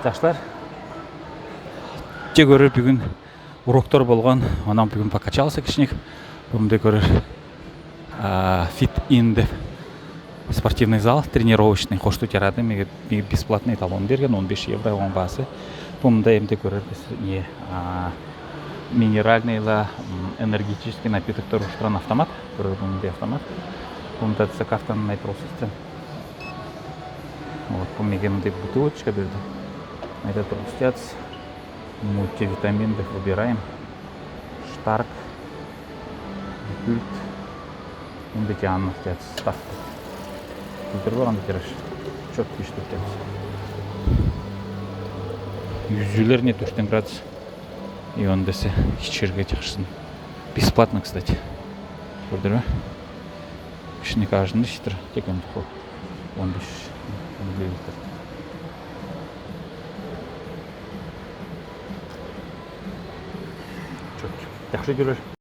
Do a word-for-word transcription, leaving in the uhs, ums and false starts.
Жашлар, те көрер, бүгүн уроктар болган, онан бүгүн покачался кишинек. Бу мында көрер, а, Fit In деп спортивный зал, тренировочный, хошсут ярадым, меге, меге бесплатный талон берген, он беш евро оон баасы. Бу мында эм де көрер бис, не, а, минеральныйлар, м, энергетический напитоктар уштуран автомат, көрер бу мында автомат. Бу мында сакафтан най просыстым. Вот, бу меге мындай бутылочка берди. Айда тургустац. Мультивитамин деп выбираем. Штарк. Бикульт. Мында тияннак тият став. Күлдүр барган тираж. Чётко иштеп тият. Юзюлер не тӧртен градус. И ондасы ичерге чаршын. Бесплатно, кстати. Көрдүр бе? Кишинек ажында ичтир, тек энди хо. Он беш миллилитр. Чётко. Жакшы жүрер.